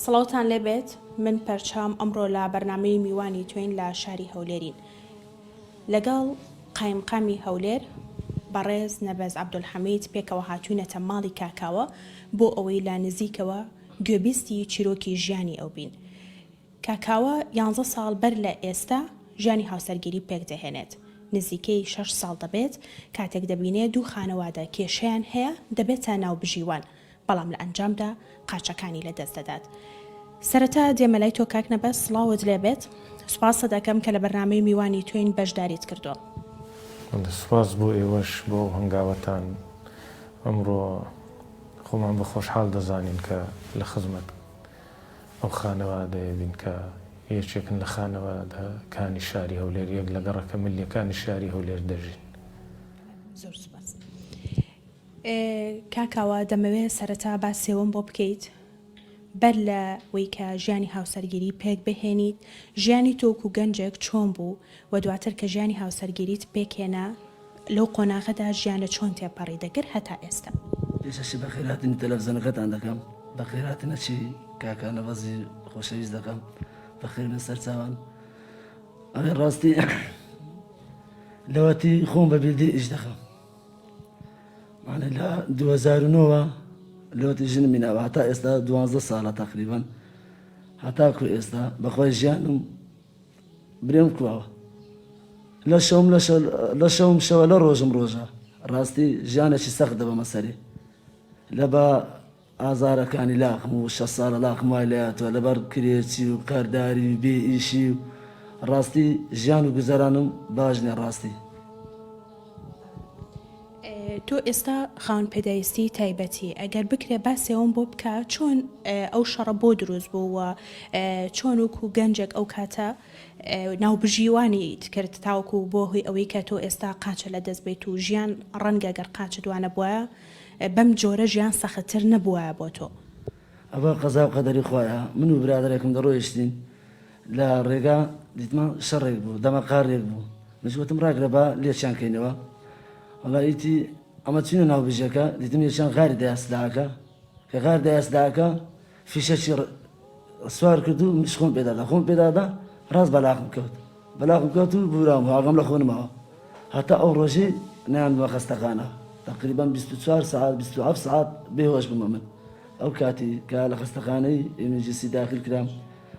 سڵاوتان لێبێت من پەرچام ئەمڕۆ لە بەرنامەی میوانی تۆین لە شاری هەولێرین لەگەڵ قایمقامی هەولێر بەڕێز نەبەز عەبدولحەمید پێکەوە هاتوینەتە ماڵی کاکاوە بۆ ئەوەی لە نزیکەوە گوێبیستی چیرۆکی ژیانی ئەو بین کاکاوە یانزە ساڵ بەر لە ئێستا ژیانی هاوسەرگیری پێکدەهێنێت، نزیکەی شەش ساڵ دەبێت، کاتێک دەبینێ دوو خانەوادە کێشەیان هەیە دەبێتە ناوبژیوان، بەڵام لە ئەنجامدا قاچەکانی لەدەست دەدات. سەرەتا دێمە لای تۆ کاک نەبەز سڵاوت لێبێت، سوپاست دەکەم کە لە بەرنامەی میوانی تۆین بەشداریت کردووە. سوپاس بۆ ئێوەش بۆ ئەو هەنگاوەتان، ئەمڕۆ خۆمان بە خۆشحاڵ دەزانین کە لە خزمەت ئەو خانەوادەیە بین کە یەکێکن لە خانەوادەکانی شاری هەولێر، یەک لە گەڕەکە ملییەکانی شاری هەولێر دەژین. زۆر سوپاس. کاک کاوە دەمەوێ سەرەتا باسێوەم بۆ بکەیت بەر لە وەی کە ژیانی هاوسەرگیری پێک بهێنیت ژیانی تۆ وەکو گەنجێک چۆن بوو و دواتر کە ژیانی هاوسەرگیریت پێکهێنا لەو قۆناغەدا ژیانت چۆن تێپەڕی دەکرد هەتا ئێستا؟ پێشەکی بەخێرهاتنی تەلەفزیۆنەکەتان دەکەم، بەخێرهاتنەکی کاکە نەبەزی خۆشەویست دەکەم، بەخێر بێن سەرچاوان. ئەوێ ڕاستی لەوەتی خۆم بە بیردی ئیش دەکەم مانە لە 2009ەوە لەوەتی ژنم میناوە هەتا ئێستا دوانزە ساڵە تقریبان هەتاکو ئێستا بەخوای ژیانم برێم کواوە لە شەوم لە شەوم شەوە لە ڕۆژم ڕۆژە ڕاستی ژیانێکی سەخت دەبەمە سەری لە بە ئازارەکانی لاقم و شە ساڵە لاقم وای لەیاتوە لەبەر کرێچی و قەرداری و بێ ئیشی و ڕاستی ژیان و گوزەرانم باش نیە ڕاستی. تۆ ئێستا خاوەن پێداویستی تایبەتی، ئەگەر بکرێ باسێوەم بۆ بکە چۆن ئەو شەڕە بۆ دروست بوو و چۆن وەکو گەنجێک ئەو کاتە ناوبژیوانیت کرد تاوەکو بۆ هۆی ئەوەی کە تۆ ئێستا قاچە لە دەست بیت و ژیان ڕەنگە گەر قاچت وانەبوایە بەم جۆرە ژیان سەختتر نەبوایە بۆ تۆ. ئەوە قەزا و قەدەری خوایە، من و برادەرێکم دەڕۆیشتین لە ڕێگا دیتمان شەڕێک بوو دەمەقاڕێک بوو منیش وتم ڕاگرە با لێکیان کەینەوە وەڵا ئیتی ئەمە چینە ناو بژەکە دیتم یەکیان غاری دایە سلاحەکە کە غار دایە سلاحەکە فیشەکی سوار کرد و منیش خۆم پێدادا خۆم پێدادا ڕاست بەلاقم کەوت بەلاقم کەوت و بورام و ئاگام لە خۆ نماوە هەتا ئەو ڕۆژەی نەیاندمە خەستەخانە تقریبا 24 سەعات 27 سەعات بێهۆش بوومە من ئەو کاتی کە لە خەستەخانەی ئیمرجنسی داخل کرام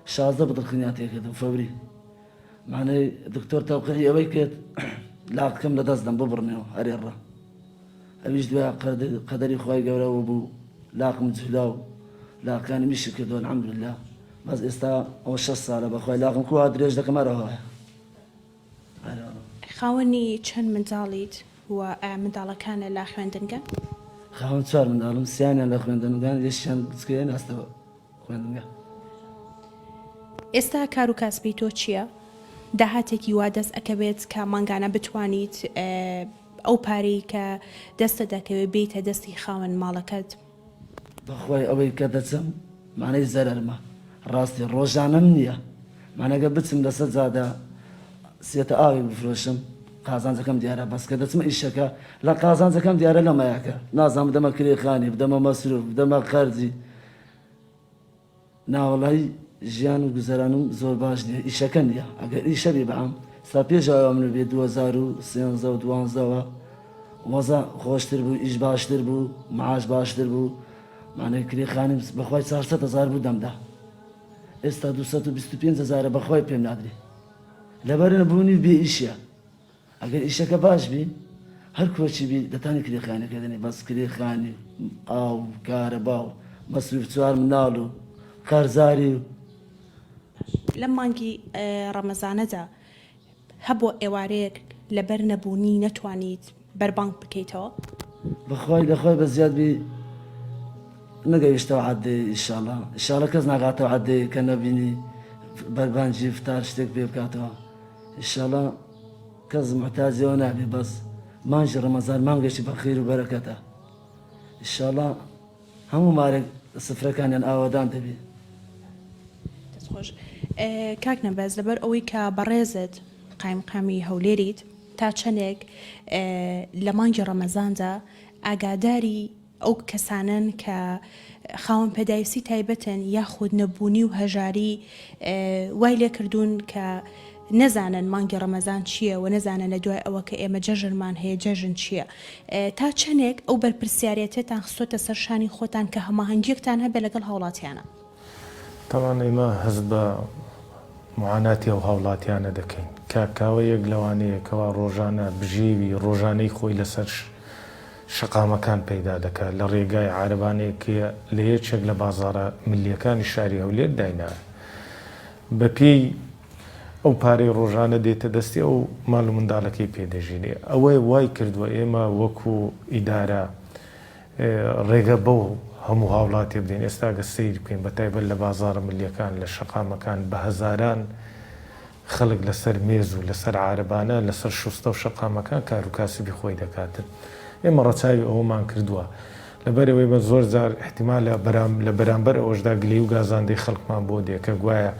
16 بتڵ خوێنیان تێکردم فەوری معنی دکتۆر تەوقیعی ئەوەی کرد لاقەکەم لە دەست دەم ببڕنەوە ئەرێ ڕە ئەویش دوای قەدەری خوای گەورەوە بوو لاقم جولا و لاقەکانی میشی کردووە الحمدلله بەس ئێستا ئەوە شەش ساڵە بەخوای لاقم کووا درێژ دەکەم هەرەوە خاوەنی چەند منداڵیت و ئایا منداڵەکانە لە خوێندنگەن؟ خاوەن چوار منداڵم سیانیان لە خوێندنگان یەکیان بچکەیە ناستەوە خوێندنگە. ئێستا کار و کاسبی تۆ چییە؟ داهاتێکی وا دەست ئەکەوێت کە مانگانە بتوانیت ئەو پارەی کە دەستت دەکەوێت بێیتە دەستی خاوەن ماڵەکەت؟ بەخوای ئەوەی کە دەچم مانای زەرەرمە ڕاستی ڕۆژانەم نییە مانای گەر بچم لەسەر جادە سێتە ئاوێک بفرۆشم قازانجەکەم دیارە بەس کە دەچمە ئیشەکە لە قازانجەکەم دیارە لە مایەکە نازانم بدەمە کرێ خانی بدەمە مەسروف بدەمە قەرزی ناوەڵای ژیان و گوزەرانم زۆر باش نیە ئیشەکە نیە ئەگەر ئیشە بی بەعام سا پێش ئەوە من بێ 2013 و دوانزەوە وەزع خۆشتر بوو ئیش باشتر بوو معاش باشتر بوو مانای کرێ خانیم بەخوای 400 هزار بوو دەمدا ئێستا 225 هزارە بەخوای پێم نادرێ لەبەر نەبوونی بێ ئیشە ئەگەر ئیشەکە باش بی هەر کۆچی بی دەتانی کرێ خانەکە دەنێ بەس کرێ خانی ئاو و کارەبا و مەسروف چوار مناڵ و قەرزاری و. لەم مانگی ڕەمەزانەدا هەبووە ئێوارەیەک لەبەر نەبوونی نەتوانیت بەربانگ بکەیتەوە؟ بەخوای لەخوای بەزیاد بی نەگەیشتەوە عەدەی ئیشاڵا ئیشاڵا کەس ناگاتەوە عەدەی کە نەبینی بەربانگی فتار شتێک پێ بکاتەوە ئیشاڵا کەس موحتاجی ئەوە نابێ بەس مانگی ڕەمەزان مانگێکی بەخیر و بەرەکەتە ئیشاڵا هەموو مارێک سفرەکانیان ئاوەدان دەبێ. دەست خۆش کاک نەبەز لەبەر ئەوەی کە بەڕێزت قایمقامی هەولێریت تا چەندێک لە مانگی ڕەمەزاندا ئاگاداری. ئەو کەسانەن کە خاوەن پێداویستی تایبەتن یاخود نەبوونی و هەژاری وای لێکردوون کە نەزانن مانگی ڕەمەزان چییە و نەزانن لە دوای ئەوە کە ئێمە جەژنمان هەیە جەژن چییە. تا چەندێک ئەو بەرپرسیارێتیەتان خستۆتە سەر شانی خۆتان کە هەماهەنگیەکتان هەبێ لەگەڵ هاوڵاتیانە؟ تەبعەن ئێمە هەست بە معاناتی ئەو هاوڵاتیانە دەکەین. کاک کاوە یەک لەوانەیە کەوا ڕۆژانە بژێوی ڕۆژانەی خۆی لەسەر شەقامەکان پەیدا دەکات لە ڕێگای عارەبانەیەک کە لە یەکێک لە بازاڕە ملییەکانی شاری هەولێر دایناوە. بە پێی ئەو پارەی ڕۆژانە دێتە دەستی ئەو مال و منداڵەکەی پێ دەژینێ. ئەوە وای کردووە ئێمە وەکو ئیدارە ڕێگە بەو هەموو هاوڵاتیە بدەین. ئێستا گەر سەیر بکەین بە تایبەت لە بازاڕە ملییەکان، لە شەقامەکان بە هەزاران خەڵک لەسەر مێز و لەسەر عارەبانە، لەسەر شوستە و شەقامەکان کار و کاسبی خۆی دەکاتن. ئێمە ڕەچاوی ئەوەمان کردووە. لەبەرئەوەی بە زۆر جار ئیحتیمالە لە بەرامبەر ئەوەشدا گلەیی و گازاندەی خەڵکمان بۆ دێ کە گوایە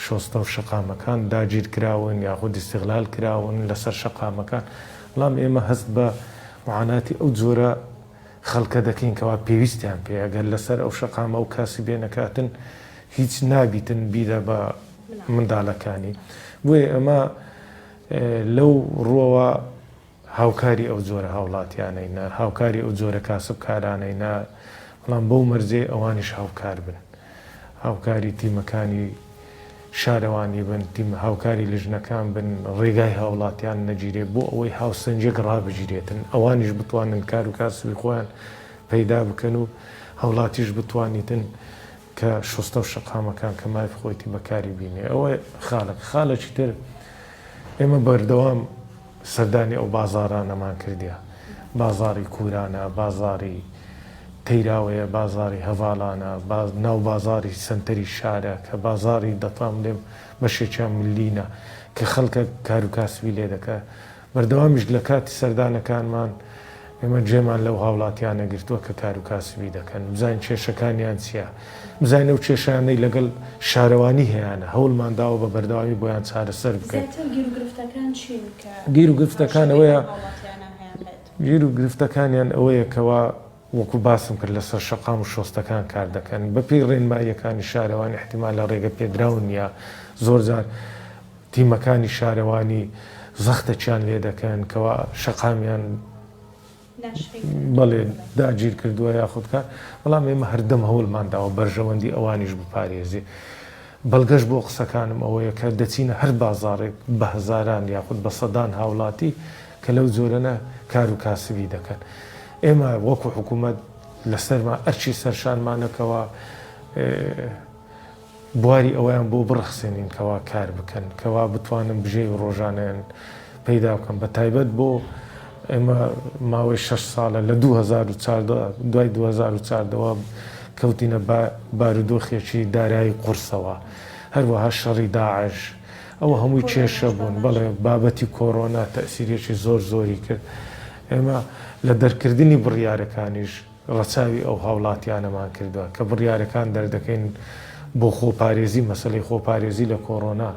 شۆستە و شەقامەکان داگیر کراون یاخود ئیستیغلال کراون لەسەر شەقامەکان. بەڵام ئێمە هەست بە معاناتی ئەو جۆرە خەڵکە دەکەین کەوا پێویستیان پێیە. گەر لەسەر ئەو شەقامە ئەو کاسبیە نەکاتن هیچ نابیتن بیدە بە مندالەکانی بۆیە ئێمە لەو ڕوەوە هاوکاری ئەو جۆرە هاوڵاتیانەینە هاوکاری ئەو جۆرە کاسبکارانەینە بەڵام بەو مەرجەی ئەوانیش هاوکار بن هاوکاری تیمەکانی شارەوانی بن تیم هاوکاری لژنەکان بن ڕێگای هاوڵاتیان نەگیرێ بۆ ئەوەی هاوسەنگێک ڕابگیرێتن ئەوانیش بتوانن کار و کاسبی خۆیان پەیدا بکەن و هاوڵاتیش بتوانیتن کە شۆستە و شەقامەکان کە مافی خۆیتی بەکاری بینێ ئەوە خاڵێک خاڵێکی تر ئێمە بەردەوام سەردانی ئەو بازاڕانەمان کردیە بازاڕی کورانە بازاڕی تەیراوەیە بازاڕی هەڤاڵانە ناو بازاڕی سەنتەری شارە کە بازاڕی دەتوانم بڵێم بەشێکیان ملینە کە خەڵکە کاروکاسبی لێ دەکا بەردەوامیش لە کاتی سەردانەکانمان ئێمە گوێمان لەو هاوڵاتیانە گرتووە کە کار و کاسبی دەکەن، بزانین کێشەکانیان چییە، بزانین ئەو کێشانەی لەگەڵ شارەوانی هەیانە، هەوڵمان داوە بە بەردەوامی بۆیان چارەسەر بکەین. زیاتر گیروگرفتەکان چین کە گیروگرفتەکان هاوشێوەی ئەوەیە ئەم هاوڵاتیانە هەیانبێت؟ گیروگرفتەکانیان ئەوەیە کەوا وەکو باسم کرد لەسەر شەقام و شۆستەکان کار دەکەن، بەپێی ڕێنماییەکانی شارەوانی ئیحتیمالە ڕێگە پێدراو نییە، زۆرجار تیمەکانی شارەوانی زەختەکیان لێ دەکەن کەوا شەقامیان بەڵێ داگیر کردووە یاخود کار، بەڵام ئێمە هەردەم هەوڵمان داوە بەرژەوەندی ئەوانیش بپارێزین. بەڵگەش بۆ قسەکانم ئەوەیە کە دەچینە هەر بازاڕێک بە هەزاران یاخود بە سەدان هاوڵاتی کە لەو جۆرەنە کار و کاسبی دەکەن. ئێمە وەکو حکوومەت لەسەرمان ئەرکی سەرشانمانە کەوا بواری ئەوەیان بۆ بڕەخسێنین کەوا کار بکەن، کەوا بتوانن بژێوی ڕۆژانەیان پەیدا بکەن، بە تایبەت بۆ ئێمە ماوەی شەش ساڵە لە 2014 دوای 2014 وە کەوتینە بارودۆخێکی دارایی قورسەوە، هەروەها شەڕی داعش ئەوە هەمووی کێشە بوون، بەڵێ بابەتی کۆرۆنا تەئسیرێکی زۆر زۆری کرد، ئێمە لە دەرکردنی بڕیارەکانیش ڕەچاوی ئەو هاوڵاتیانەمان کردوە کە بڕیارەکان دەردەکەین بۆ خۆپارێزی، مەسەلەی خۆپارێزی لە کۆڕۆنا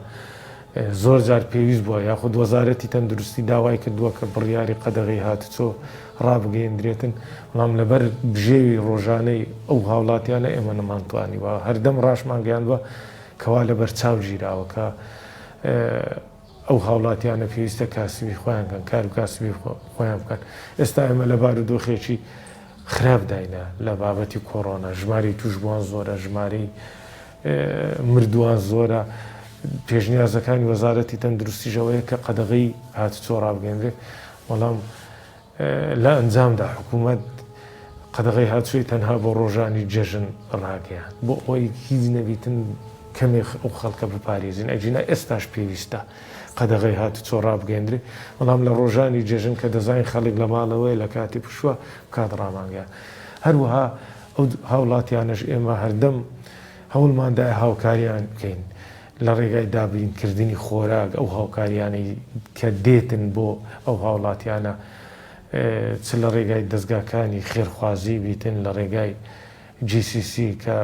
زۆر جار پێویست بوە یاخود وەزارەتی تەندروستی داوای کردوە کە بڕیاری قەدەغەی هاتوچۆ ڕابگەیەندرێتن، بەڵام لەبەر بژێوی ڕۆژانەی ئەو هاوڵاتیانە ئێمە نەمانتوانیوە هەردەم ڕاشمانگەیاندوە کەوا لەبەرچاو گیراوە کە ئەو هاوڵاتیانە پێویستە کاسبی خۆیان کەن، کار و کاسبی خۆیان بکەن. ئێستا ئێمە لە بارودۆخێکی خراپداینە لە بابەتی کۆرۆنا، ژمارەی تووشبووان زۆرە، ژمارەی مردووان زۆرە، پێشنیازەکانی وەزارەتی تەندروستیش ئەوەیە کە قەدەغەی هاتوچۆ ڕابگەیەنرێت، بەڵام لە ئەنجامدا حکوومەت قەدەغەی هاتوچۆی تەنها بۆ ڕۆژانی جەژن ڕاگەیاند بۆ ئەوەی هیچ نەبیتن کەمێک ئەو خەڵکە بپارێزین ئەگینا ئێستاش پێویستە قەدەغەی هاتوچۆ ڕابگەیەندرێت بەڵام لە ڕۆژانی جەژن کە دەزانین خەڵک لە ماڵەوەیە لە کاتی پشووە بکات ڕامانگەیاند هەروەها ئەو هاوڵاتیانەش ئێمە هەردەم هەوڵماندایە هاوکاریان بکەین لە ڕێگای دابینکردنی خۆراک، ئەو هاوکارییانەی کە دێتن بۆ ئەو هاوڵاتیانە چ لە ڕێگای دەزگاکانی خێرخوازی بیتن، لە ڕێگای GCC کە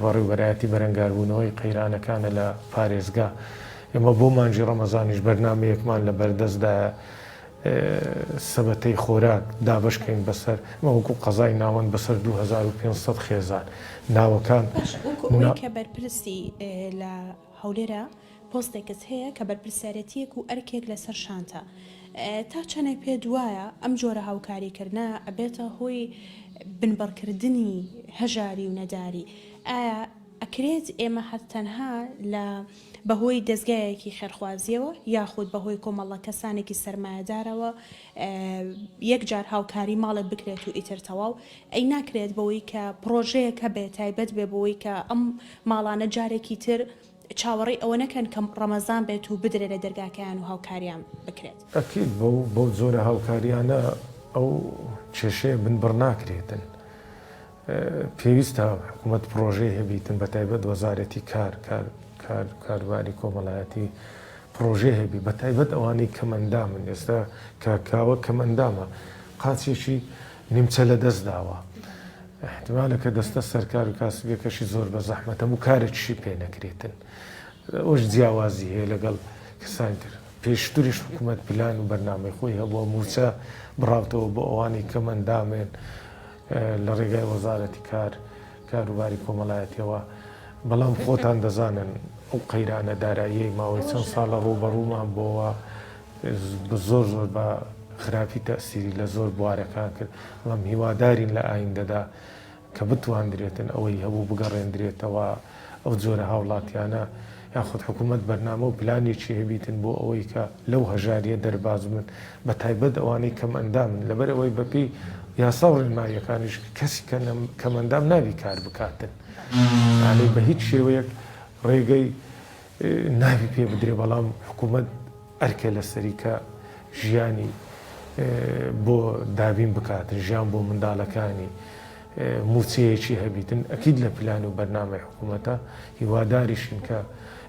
بەڕێوبەرایەتی بەرەنگاربوونەوەی قەیرانەکانە لە پارێزگا. ئێمە بۆ مانگی ڕەمەزانیش بەرنامەیەکمان لە بەردەستدایە. سەبەتەی خۆراک دابەش کەین بەسەر ئەمە وەکو قەزای ناوەند بەسەر 2500 خێزان ناوەکان. باشە وەکو ئەوەی کە بەرپرسی لە هەولێرە پۆستێکت هەیە کە بەرپرسیارێتیەک و ئەرکێک لەسەر شانتە تا چەندێک پێت وایە ئەم جۆرە هاوکاریکردنە ئەبێتە هۆی بنبڕکردنی هەژاری و نەداری ئایا ئەکرێت ئێمە هەر تەنها لە بەهۆی دەزگایەکی خێرخوازیەوە یاخود بەهۆی کۆمەڵە کەسانێکی سەرمایەدارەوە یەک جار هاوکاری ماڵێک بکرێت و ئیتر تەواو ئەی ناکرێت بەوەی کە پڕۆژەیەک هەبێت تایبەت بێ بەوەی کە ئەم ماڵانە جارێکی تر چاوەڕێی ئەوە نەکەن کە ڕەمەزان بێت و بدرێ لە دەرگاکەیان و هاوکاریان بکرێت. ئەکید بەو بەو جۆرە هاوکاریانە ئەو کێشەیە بنبڕ ناکرێتن. پێویستە حکوومەت پڕۆژەی هەبیتن بەتایبەت وەزارەتی کار کار کار کاروباری کۆمەڵایەتی پڕۆژەی هەبی بەتایبەت ئەوانەی کەمئەندامن ئێستا کاک کاوە کەمئەندامە قاچێکی نیمچە لەدەست داوە احتمالە کە دەستە سەر کار و کاسبیەکەشی زۆر بە زەحمەتە و کارێکیشی پێ نەکرێتن ئەوش جیاوازی هەیە لەگەڵ کەسانی تر پێشتریش حکوومەت پلان و بەرنامەی خۆی هەبووە مووچە بڕاوتەوە بۆ ئەوانەی کەمئەندامێن لە ڕێگای وەزارەتی کار کاروباری کۆمەڵایەتیەوە، بەڵام خۆتان دەزانن ئەو قەیرانە داراییەی ماوەی چەند ساڵە ڕووبەڕوومان بۆوە زۆر زۆر بە خراپی تەئسیری لە زۆر بوارەکان کرد، بەڵام هیوادارین لە ئایندەدا کە بتواندرێتن ئەوەی هەبوو بگەڕێندرێتەوە ئەو جۆرە هاوڵاتیانە یاخود حکوومەت بەرنامە و پلانێکی هەبیتن بۆ ئەوەی کە لەو هەژارییە دەرباز بن بە تایبەت ئەوانەی کەمئەندامن لەبەر ئەوەی بەپێی یاسا و ڕێنماییەکانیش کەسی کەمئەندام نابی کار بکاتن یانی بە هیچ شێوەیەک ڕێگەی نابی پێ بدرێ بەڵام حکوومەت ئەرکە لەسەری کە ژیانی بۆ دابین بکاتن ژیان بۆ منداڵەکانی مووچەیەکی هەبیتن ئەکید لە پلان و بەرنامەی حکوومەتە هیواداریشین کە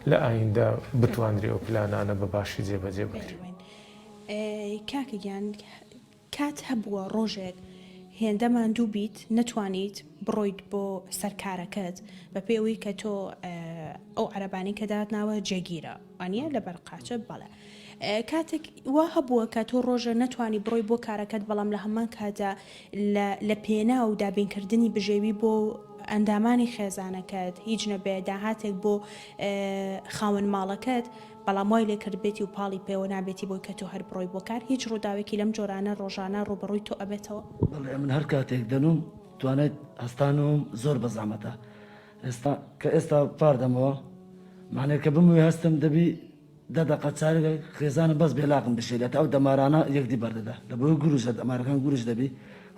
لە ئایندە بتواندرێ ئەو پلانانە بە باشی جێبەجێ بکرێن. کاکە گیان کات هەبووە ڕۆژێک هێندە ماندوو بیت نەتوانیت بڕۆیت بۆ سەر کارەکەت بەپێی ئەوەی کە تۆ ئەو عەرەبانەی کە داتناوە جێگیرە وانیە لەبەر قاچت بەڵێ کاتێک وا هەبووە کە تۆ ڕۆژە نەتوانی بڕۆی بۆ کارەکەت بەڵام لە هەمان کاتدا لە پێناو دابینکردنی بژێوی بۆ ئەندامانی خێزانەکەت هیچ نەبێ داهاتێک بۆ خاوەن ماڵەکەت بەڵام وای لێ کردبێتی و پاڵی پێوە نابێتی بۆی کە تۆ هەر بڕۆی بۆ کار هیچ ڕووداوێکی لەم جۆرانە ڕۆژانە ڕووبەڕووی تۆ ئەبێتەوە؟ بەڵێ من هەر کاتێک دەنووم توانای هەستانەوەم زۆر بە زەحمەتە ئێستا کە ئێستا پار دەمەوە معنی کە بموێ هەستم دەبی دە دەقە چارەکە خێزانم بەس بێلاقم بشێلێت ئەو دەمارانە یەکدی بەردەدا لە بۆی گورجە دەمارەکان گورج دەبی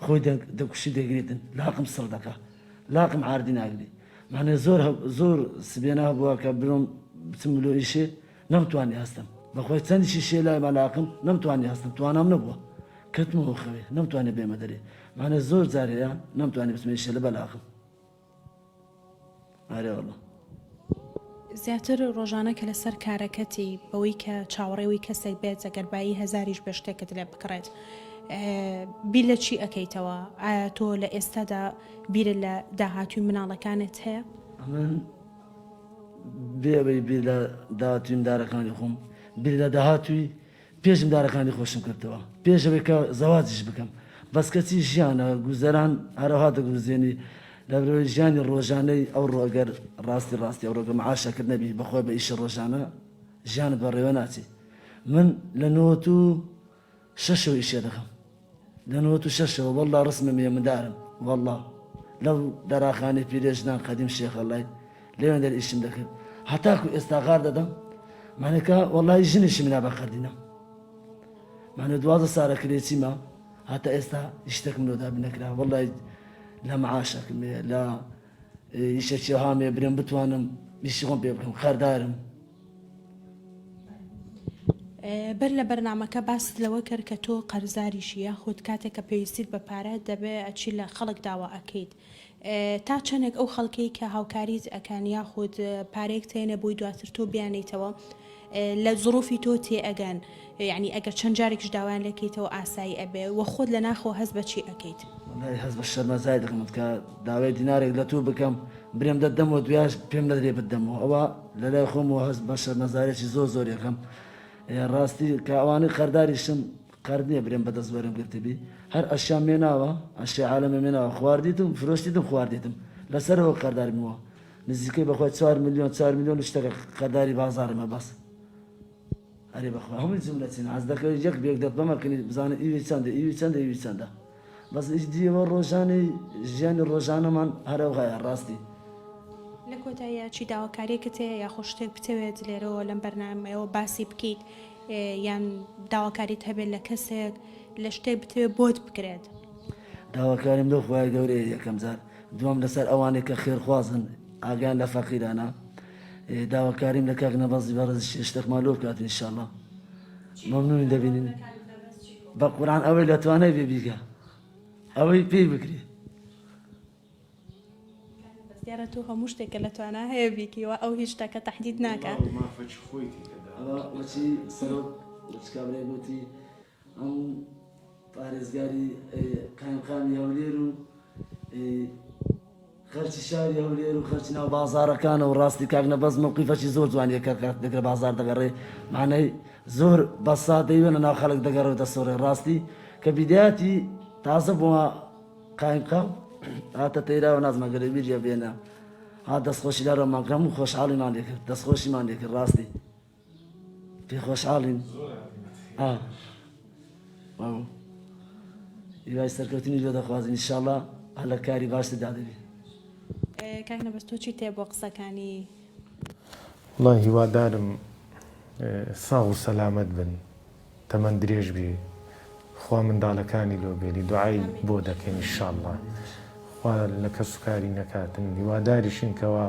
خۆی دەکوشی دەگریتن لاقم سڕ دەکا لاقم عاردی ناگری معنی زۆر زۆر سبێنە هەبووە کە برۆم بچم لۆ ئیشێ نەمتوانی هەستم بەخۆی چەندیشی شێ لای مەلاقم نەمتوانی هەستم توانام نەبووە کەتمەوە خەوێ نەمتوانی بێمە دەرێ معنی زۆر جار هەیە نەمتوانی بچمە ئیشێ لە بەلاقم ئارێ وەڵا. زیاتر ڕۆژانە کە لەسەر کارەکەتی بەوەی کە چاوەڕێوەی کەسێک بێت ئەگەر بایی هەزاریش بێ شتێکت لێ بکڕێت بیر لە چی ئەکەیتەوە؟ ئایا تۆ لە ئێستادا بیرت لە داهاتووی مناڵەکانت هەیە؟ ئەمن بێ ئەوەی بیر لە داهاتووی مندارەکانی خۆم بیر لە داهاتووی پێش مندارەکانی خۆشم کردەوە پێش ئەوەی کە زەواجیش بکەم بەس کەچی ژیانە گوزەران هەرەوها دەگوزێنی لەبەرئەوەی ژیانی ڕۆژانەی ئەوڕۆ ئەگەر ڕاستی ڕاستی ئەوڕۆ گە معاشەکت نەبی بەخۆی بە ئیشی ڕۆژانە ژیانت بەڕێوە ناچی من لە نۆت و شەشەوە ئیشێ دەکەم لە نۆت و شەشەوە وەڵڵا ڕسمم هەیە مندارم وەڵڵا لەو دەراخانەی پیرێژنان قەدیم شێخەڵای لەوێندەر ئیشم دەکرد هەتاکو ئێستا غار دەدەم مانەکە وەڵی ژنیشم نا بە قەردینە مانە دوازە سارە کرێچیمە هەتا ئێستا شتێکم لۆ دابین نەکرا وەڵی لە معاشەکم لە ئیشەکی هامێ برێم بتوانم ئیشی خۆم پێ بکەم قەردارم بەر لە بەرنامەکە باست لەوە کرد کە تۆ قەرزاریشی یاخود کاتێک کە پێویستیت بە پارە دەبێ ئەچی لە خەڵک داوا ئەکەیت تا چەندێک ئەو خەڵکەی کە هاوکاریت ئەکەن یاخود پارەیەک تێنێ بۆی دواتر تۆ بیانیتەوە لە زڕوفی تۆ تێ ئەگەن یعنی ئەگەر چەند جارێکیش داوایان لێکەیتەوە ئاسایی ئەبێ وە خۆت لە ناخەوە هەست بە چی ئەکەیت؟ وەڵای هەست بە شەرمەزاری دەکەم کە داوای دینارێک لە تۆ بکەم برێم دەتدەمەوە دویاش پێم نەدرێ بتدەمەوە ئەوە لەلای خۆمەوە هەست بە شەرمەزارێکی زۆر زۆر یەکەم ڕاستی کە ئەوانەی قەرداریشم. قەرد نیە برێم بەدەست وەرم گرتبی هەر ئەشیام مێناوە ئەشیای عالەمم مێناوە خواردیتم فرۆشتیتم خواردیتم لەسەرەوە قەردار بووە نزیکەی بەخوای 4 میلیۆن 4 میلیۆن و شتەکە قەرداری بازارمە بەس ئەرێ بەخوا هەمووی جملە چین حەز دەکەوێت یەک بێک دەت بەمەکنی بزانە ئیوی چەندە ئیوی چەندە ئیوی چەندە بەس ئیش دیەوە ڕۆژانی ژیانی ڕۆژانەمان هەرەوغایە ڕاستی. لە کۆتاییا چی داواکاریەکت هەیە یاخۆ شتێک بتەوێت لێرەوە لەم بەرنامەیەوە باسی بکەیت یان داواکاریت هەبێت لە کەسێک لە شتێک بتەوێت بۆت بکرێت؟ داواکاریم لەو خوایە گەورەیە یەکەم جار دووەم لەسەر ئەوانەی کە خێرخوازن ئاگایان لە فەقیرانە داواکاریم لە کاک نەبەزی بەڕێزیش شتێکمان لۆ بکات ئینشاڵڵا مەمنونی دەبینین بە قورعان ئەوەی لە توانای بێ بیکە ئەوەی پێی بکرێ. بەس دیارە تۆ هەموو شتێک کە لە توانا هەیە بیکەی وا ئەو هیچ شتەکە تەحدید ناکا. وەڵا مافەکی خۆی تێکە داوە. ئەوە وەچی سەرۆک وەچ کابرای گۆتی ئەم پارێزگاری قایمقامی هەولێر و خەرکی شاری هەولێر و خەرکی ناو بازاڕەکانە و ڕاستی کاک نەبەز مەوقیفەکی زۆر جوانیە کە کات دەگرە بازاڕ دەگەڕێ مانای زۆر بە سادەی وێنە ناو خەڵک دەگەڕێ و دەسۆڕێ ڕاستی کە بیدایەتی تازە بووە قایمقام هاتە تەیراوە نازمە گەلێ بیریە بێنە هات دەستخۆشی لە ڕەمان کرد هەموو خۆشحاڵیمان لێ کرد دەستخۆشیمان لێ کرد ڕاستی پێ خۆشحاڵین هیوای سەرکەوتنی لۆ دەخوازین ئینشاڵڵا هەر لە کاری باشتردا دەبی. کاک نەبەز تۆ چیت هەیە بۆ قسەکانی؟ وەڵا هیوادارم ساغ و سەلامەت بن تەمەن درێژ بی خوا مندالەکانی لۆ بێلی دوعای بۆ دەکەین ئیشاڵا خوا لە کەسوکاری نەکاتن هیواداریشین کەوا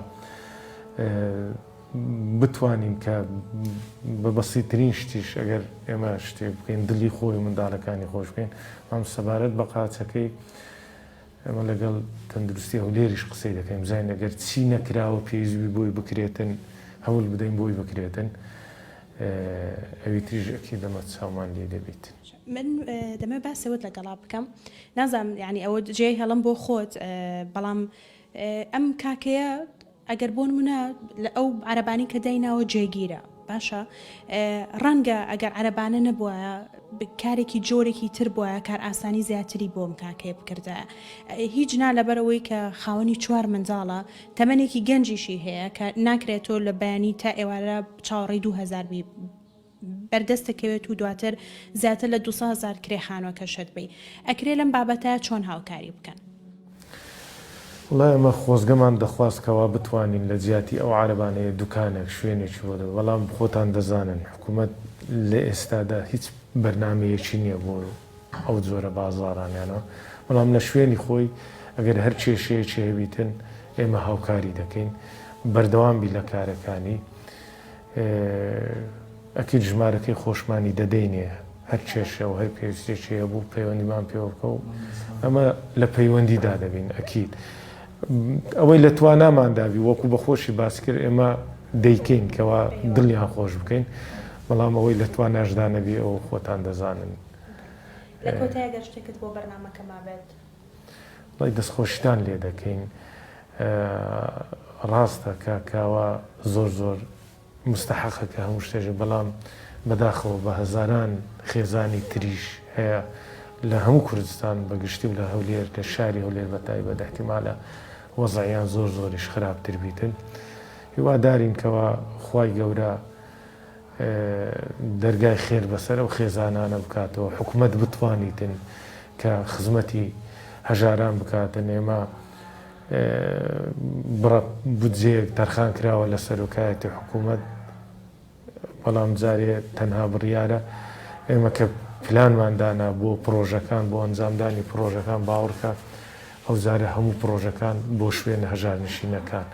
بتوانین کە بە بەسیترین شتیش ئەگەر ئێمە شتێک بکەین دلی خۆی و منداڵەکانی خۆش بکەین بەڵام سەبارەت بە قاچەکەی ئێمە لەگەڵ تەندروستی هەولێریش قسەی دەکەین بزانین ئەگەر چی نەکراوە پێویست بی بۆی بکرێتن هەول بدەین بۆی بکرێتن ئەوی تریش ئەکید ئەمە چاومان لێ دەبیت. من دەمەوێت باسی ئەوەت لەگەڵا بکەم نازانم یانی ئەوە جێی هێڵم بۆ خۆت بەڵام ئەم کاکەیە ئەگەر بۆنمونە لە ئەو عەرەبانەی کە دایناوە جێگیرە باشە ڕەنگە ئەگەر عەرەبانە نەبوایە کارێکی جۆرێکی تر بواە کار ئاسانی زیاتری بۆم کاکەیە بکردایە هیچ نا لەبەرەوەی کە خاوەنی چوار منداڵە تەمەنێکی گەنجیشی هەیە کە ناکرێت تۆ لە بەیانی تا ئێوارە چاوەڕێی 2000 بی بەردەست دەکەوێت و دواتر زیاتر لە 200 هەزار کرێ خانوەکەشت بەی. ئەکرێ لەم بابەتە چۆن هاوکاری بکەن؟ وەڵا ئێمە خۆزگەمان دەخواست کەوا بتوانین لە جیاتی ئەو عەرەبانەیە دوکانێک شوێنێکی بۆ دە بەڵام خۆتان دەزانن حکومەت لە ئێستادا هیچ بەرنامەیەکی نیە بۆ ئەو جۆرە بازاڕانیانەوە بەڵام لە شوێنی خۆی ئەگەر هەر کێشەیەکی هەبیتن ئێمە هاوکاری دەکەین بەردەوام بی لە کارەکانی ئەکید ژمارەکەی خۆشمانی دەدەینێ هەر کێشە و هەر پێویستێکی هەبوو پەیوەندیمان پێوە بکە و ئەمە لە پەیوەندیدا دەبین ئەکید ئەوەی لە تواناماندا بی وەکو بە خۆشی باس کرد ئێمە دەیکەین کەوا دڵیان خۆش بکەین بەڵام ئەوەی لە تواناشدا نەبی ئەوە خۆتان دەزانن. لە کۆتای گەر شتێکت بۆ بەرنامەکە مابێت. وەڵای دەستخۆشیتان لێ دەکەین ڕاستە کاک کاوە زۆر زۆر مستحەقە کە هەموو شتێک بەڵام بەداخەوە بە هەزاران خێزانی تریش هەیە لە هەموو کوردستان بە گشتی و لە هەولێر لە شاری هەولێر بە تایبەت احتیمالە وەزعیان زۆر زۆریش خراپتر بیتن هیوادارین کەوا خوای گەورە دەرگای خێر بەسەر ئەو خێزانانە بکاتەوە، حکومەت بتوانیتن کە خزمەتی هەژاران بکاتن، ئێمە بڕە بودجەیەک تەرخان کراوە لە سەرۆکایەتی حکومەت، بەڵام جارێ تەنها بڕیارە، ئێمە کە پلانمان دانا بۆ پڕۆژەکان، بۆ ئەنجامدانی پڕۆژەکان باوەڕکە ئەوجارە هەموو پڕۆژەکان بۆ شوێنە هەژارنشینەکان.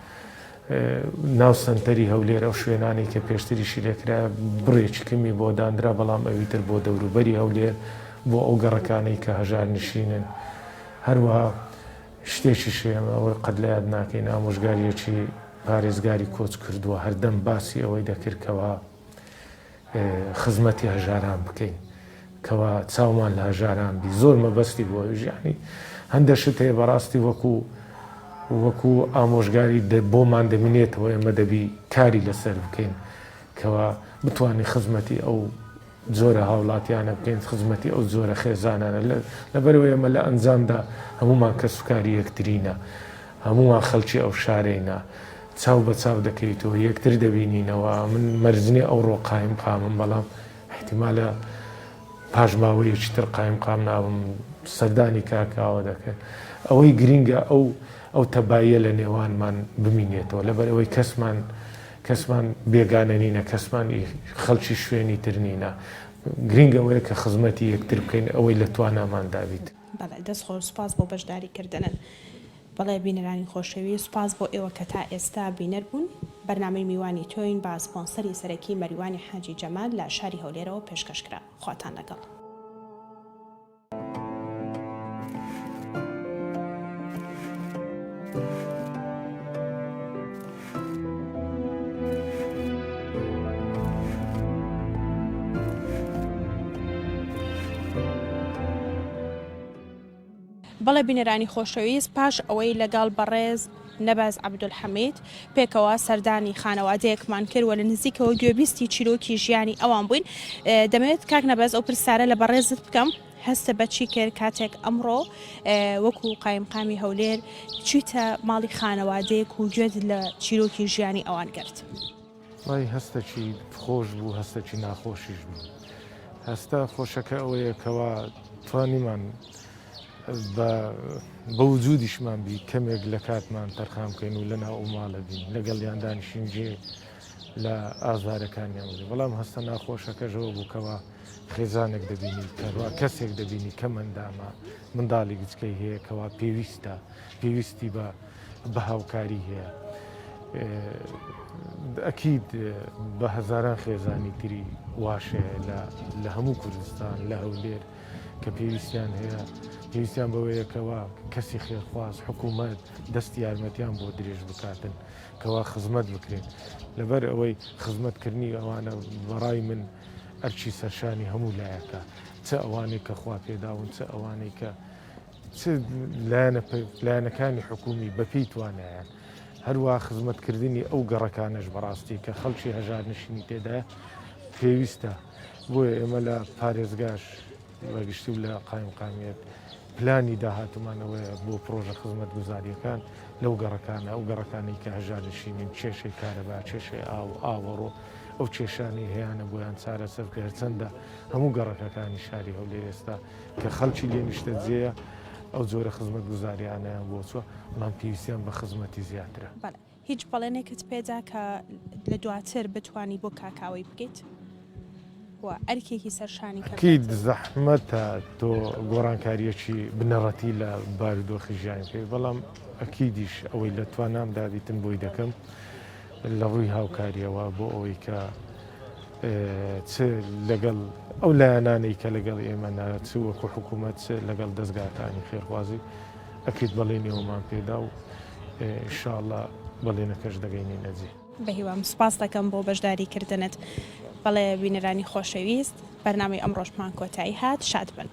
ناو سەنتەری هەولێر ئەو شوێنانەی کە پێشتر ئیشی لێکرایە بڕێکی کەمی بۆ دانرا، بەڵام ئەوی تر بۆ دەوروبەری هەولێر، بۆ ئەو گەڕەکانەی کە هەژارنشینن. هەروەها شتێکیش هەیە ئێمە ئەوەی قەت لە یاد ناکەین، ئامۆژگارییەکی پارێزگاری کۆچکردووە هەردەم باسی ئەوەی دەکرد کەوا خزمەتی هەژاران بکەین کەوا چاومان لە هەژاران بی زۆر مەبەستی بۆ ئەویش یانی هەندە شت هەیە بەڕاستی وەکو وەکو ئامۆژگاری بۆمان دەمینێتەوە ئێمە دەبی کاری لەسەر بکەین کەوا بتوانین خزمەتی ئەو. جۆرە هاوڵاتیانە بکەین، خزمەتی ئەو جۆرە خێزانانە، لەبەرئەوەی ئێمە لە ئەنجامدا هەموومان کەسوکاری یەکترینە، هەموومان خەڵکی ئەو شارەینە، چاو بە چاو دەکەویتەوە، یەکتر دەبینینەوە، من مەرج نییە ئەوڕۆ قایمقامم، بەڵام ئیحتیمالە پاش ماوەیەکی تر قایمقام نابم، سەردانی کاک کاوە دەکەن. ئەوەی گرینگە ئەو ئەو تەباییە لە نێوانمان بمینێتەوە، لەبەرئەوەی کەسمان کەسمان بێگانە نینە، کەسمان خەڵکی شوێنی تر نینە، گرینگ ئەوەیە کە خزمەتی یەکتر بکەین ئەوەی لە تواناماندا بیت. بەڵێ دەست خۆش سوپاس بۆ بەشداری کردنت. بەڵێ بینەرانی خۆشەویست سوپاس بۆ ئێوە کە تا ئێستا بینەر بوون. بەرنامەی میوانی تۆین بە سپۆنسەری سەرەکی مەریوانی حاجی جەمال لە شاری هەولێرەوە پێشکەش کرا. خواتان لەگەڵ. بەڵێ بینەرانی خۆشەویست پاش ئەوەی لەگەڵ بەڕێز نەبەز عەبدولحەمید پێکەوە سەردانی خانەوادەیەکمان کرد و لە نزیکەوە گوێبیستی چیرۆکی ژیانی ئەوان بووین دەمەوێت کاک نەبەز ئەو پرسیارە لە بەڕێزت بکەم هەستە بە چی کرد کاتێک ئەمڕۆ وەکو قایمقامی هەولێر چیتە ماڵی خانەوادەیەک و گوێت لە چیرۆکی ژیانی ئەوان گرت؟ وەڵای هەستەکی خۆش بوو هەستەکی ناخۆشیش بوو هەستە خۆشەکە ئەوەیە کەوا توانیمان بە بە وجودیشمان بی کەمێک لە کاتمان تەرخان بکەین و لەناو ئەو ماڵە بین لەگەڵیان دانیشین جێ لە ئازارەکانیان بگرین بەڵام هەستە ناخۆشەکەشەوە بوو کەوا خێزانێک دەبینی کەوا کەسێک دەبینی کەم ئەندامە منداڵی گچکەی هەیە کەوا پێویستە پێویستی بە بە هاوکاری هەیە ئەکید بە هەزاران خێزانی تری واش هەیە لە هەموو کوردستان لە هەولێر کە پێویستیان هەیە پێویستیان بەوەیە کەوا کەسی خێرخواز حکوومەت دەستی یارمەتیان بۆ درێژ بکاتن کەوا خزمەت بکرێن لەبەر ئەوەی خزمەتکردنی ئەوانە بەڕای من ئەرکی سەرشانی هەموو لایەکە چ ئەوانەی کە خوا پێداون چ ئەوانەی کە چ لایەنە لایەنەکانی حکومی بەپێی توانایان، هەروەها خزمەتکردنی ئەو گەڕەکانەش بەڕاستی کە خەڵکی هەژارنشینی تێدایە پێویستە، بۆیە ئێمە لە پارێزگاش بەگشتی و لە قایمقامیەت پلانی داهاتوومان ئەوەیە بۆ پڕۆژە خزمەتگوزارییەکان لەو گەڕەکانە، ئەو گەڕەکانەی کە هەژارنشینین کێشەی کارەبا، کێشەی ئاو، ئاوەڕۆ، ئەو کێشانەی هەیانە بۆیان چارەسەر بکرێت، هەرچەندە هەموو گەڕەکەکانی شاری هەولێر ئێستا کە خەڵکی لێ نیشتەجێیە ئەو جۆرە خزمەتگوزاریانەیان بۆ چووە، بەڵام پێویستیان بە خزمەتی زیاترە. بەڵێ. هیچ بەڵێنێکت پێدا کە لە دواتر بتوانی بۆ کاکاوەی بکەیت و ئەرکێکی سەر شانی کەم ئەکید زەحمەتە تۆ گۆڕانکارییەکی بنەڕەتی لە بارودۆخی ژیانی بکەیت، بەڵام ئەکیدیش ئەوەی لە توانامدا بیتن بۆی دەکەم لە ڕووی هاوکارییەوە بۆ ئەوەی کە چ لەگەڵ ئەو لایەنانەی کە لەگەڵ ئێمەنە چ وەکو حکوومەت چ لەگەڵ دەزگاکانی خێرخوازی ئەکید بەڵێنی ئەومان پێدا و ئینشاءاللە بەڵێنەکەش دەگەینینە جێ. بەهیوام سوپاست دەکەم بۆ بەشداری کردنت. بەڵێ بینەرانی خۆشەویست بەرنامەی ئەمڕۆشمان کۆتایی هات شاد بن.